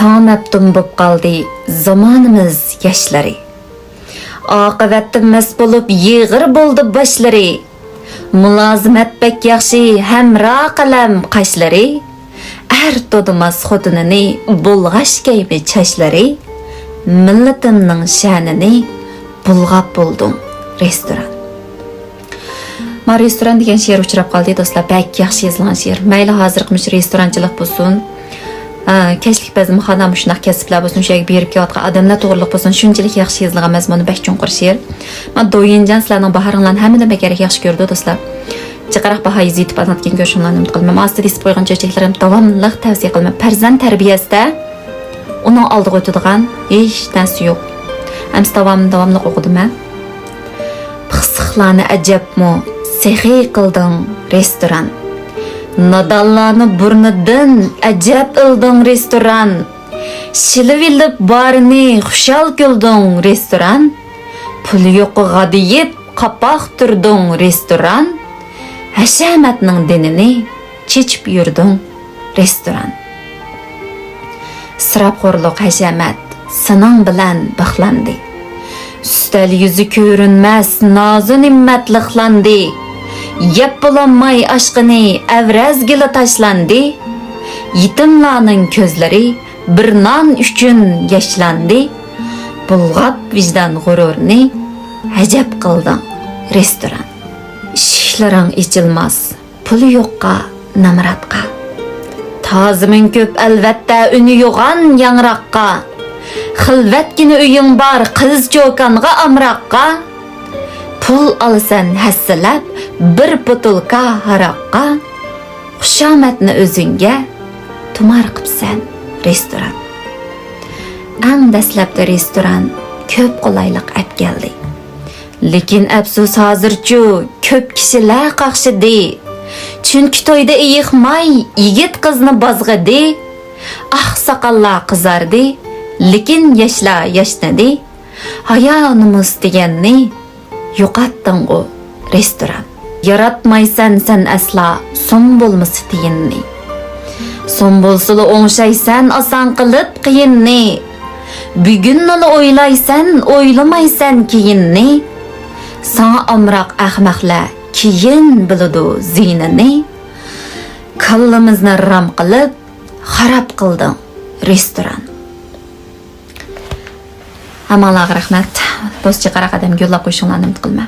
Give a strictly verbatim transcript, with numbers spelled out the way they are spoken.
تاڭ مەپتۇن بوپ قالدى زامانىمىز ياشلىرى. ئاقىۋەتتە مەست بولۇپ يېغىر بولدى باشلىرى. مۇلازىمەت بەك ياخشى ھەمرا قەلەم قاشلىرى. ئەر تونۇماس خوتۇنىنى بۇلغاش كەيمە چاچلىرى. مىللىتىمنىڭ شەنىنى بۇلغاپ بولدۇڭ رېستوران. ما رېستوران دېگەن شېئىر ئۇچراپ قالدى، دوستلار. بەك ياخشى يېزىلغان شېئىر. مەيلى ھازىرقى مۇشۇ رېستورانچىلىق بولسۇن، ئە، كەچلىك بەزمىخانا، مۇشۇنداق كەسىپلەر بولسۇن، شۇ يەرگە بېرىپ كېلىۋاتقان ئادەملەر توغرىلىق بولسۇن، شۇنچىلىك ياخشى يېزىلغان مەزمۇنى بەك چوڭقۇر شېئىر. ما دويىنجان سىلەرنىڭ باھارىڭلارنى ھەممىدىن بەكرەك ياخشى كۆرىدۇ، دوستلار. جىقراق باھا يېزىۋېتىپ ئالىدىكەن، كۆرۈشۈڭلارنى ئۈمىد قىلىمەن. ئاستىدا يېزىپ قويغان چۆچەكلىرىم داۋاملىق تەۋسىيە قىلىمەن. پەرزەنت تەربىيەسىدە ئۇنىڭ ئالدىغا ئۆتىدىغان ھېچ نەرسە يوق. ئەمسە داۋام-، داۋاملىق ئوقۇدۇم مەن. پىخسىقلارنى ئەجەبمۇ سېخىي قىلدىڭ رېستوران. نادانلارنى بۇرنىدىن ئەجەب ئىلدىڭ رېستوران. شىلىۋېلىپ بارىنى خۇشال كۈلدۈڭ رېستوران. پۇلى يوققا غادىيىپ قاپاق تۈردۈڭ رېستوران. ھەشەمەتنىڭ دېنىنى چېچىپ يۈردۈڭ رېستوران. ئىسراپخورلۇق ھەشەمەت سېنىڭ بىلەن بىخلاندى. ئۈستەل يۈزى كۆرۈنمەس نازۇ نېمەت لىقلاندى. يەپ بولالماي ئاشقىنى ئەۋرەزگىلا تاشلاندى. يېتىملارنىڭ كۆزلىرى بىر نان ئۈچۈن ياشلاندى. بۇلغاپ ۋىجدان غۇرۇرنى ئەجەب قىلدىڭ رېستوران. ئىشىكلىرىڭ ئېچىلماس پۇلى يوققا، نامراتقا. تازىمىن كۆپ ئەلۋەتتە ئۈنى يوغان ياڭراققا. خىلۋەتكىنە ئۆيۈڭ بار قىز چوكانغا، ئامراققا. پۇل ئالىسەن ھەسسىلەپ بىر بوتۇلكا ھاراققا. خۇشامەتنى ئۆزۈڭگە تۇمار قىپسەن رېستوران. ئەڭ دەسلەپتە رېستوران كۆپ قولايلىق ئەپ كەلدى. لېكىن ئەپسۇس ھازىرچۇ كۆپ كىشىلەر قاقشىدى. چۈنكى تويدا ئېيىقماي يىگىت قىزنى بازغىدى. ئاقساقاللار قىزاردى، لېكىن ياشلار ياشنىدى. ھايا نومۇس دېگەننى يوقاتتىڭغۇ رېستوران. ياراتمايسەن سەن ئەسلا سوم بولمىسا تىيىننى. سوم بولسىلا ئوڭشايسەن ئاسان قىلىپ قىيىننى. بۈگۈننىلا ئويلايسەن، ئويلىمايسەن كېيىننى. ساڭا ئامراق ئەخمەقلەر كېيىن بىلىدۇ زىيىنىنى. كاللىمىزنى رام قىلىپ خاراب قىلدىڭ رېستوران. ھەممىڭلارغا رەھمەت. بوز چىقاراق ئادەمگە يوللاپ قويۇشۇڭلارنى ئۈمىد قىلىمەن.